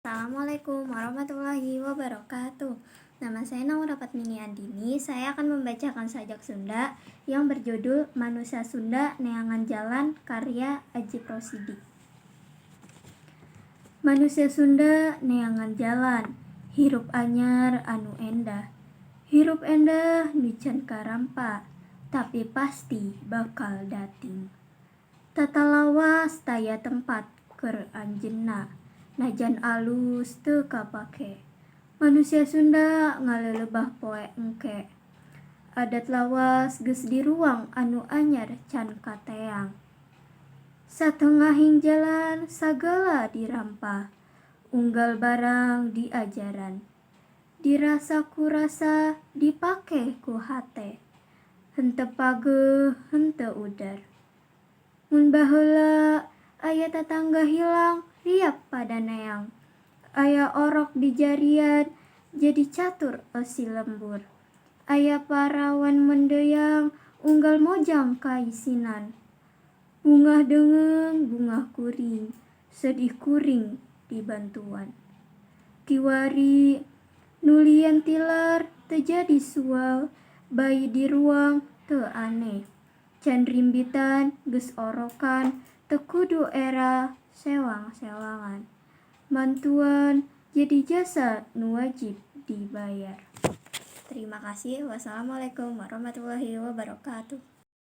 Assalamualaikum warahmatullahi wabarakatuh. Nama saya Naura Padmini Andini. Saya akan membacakan sajak Sunda yang berjudul Manusia Sunda Neangan Jalan karya Ajip Rosidi. Manusia Sunda neangan jalan, hirup anyar anu endah. Hirup endah nu can karampa, tapi pasti bakal dating. Tatalawas taya tempat keur anjeunna, najan alus teu kapake. Manusia Sunda ngalelebah poe engke. Adat lawas geus diruang anu anyar can kateang. Satengahing jalan sagala dirampah, unggal barang diajaran. Dirasa ku rasa dipake ku hate. Henteu pageuh henteu udar. Mun baheula aya tatangga hilang riap pada neang. Aya orok dijarian jadi catur eusi lembur. Aya parawan mendeyang unggal mojang kaisinan. Bungah deungeung bungah kuring, sedih kuring dibantuan. Kiwari nu lian tilar teu jadi sual, bayi diruang teu aneh. Can rimbitan geus orokan teu kudu era sewang-sewangan. Mantuan jadi jasa nu wajib dibayar. Terima kasih. Wassalamualaikum warahmatullahi wabarakatuh.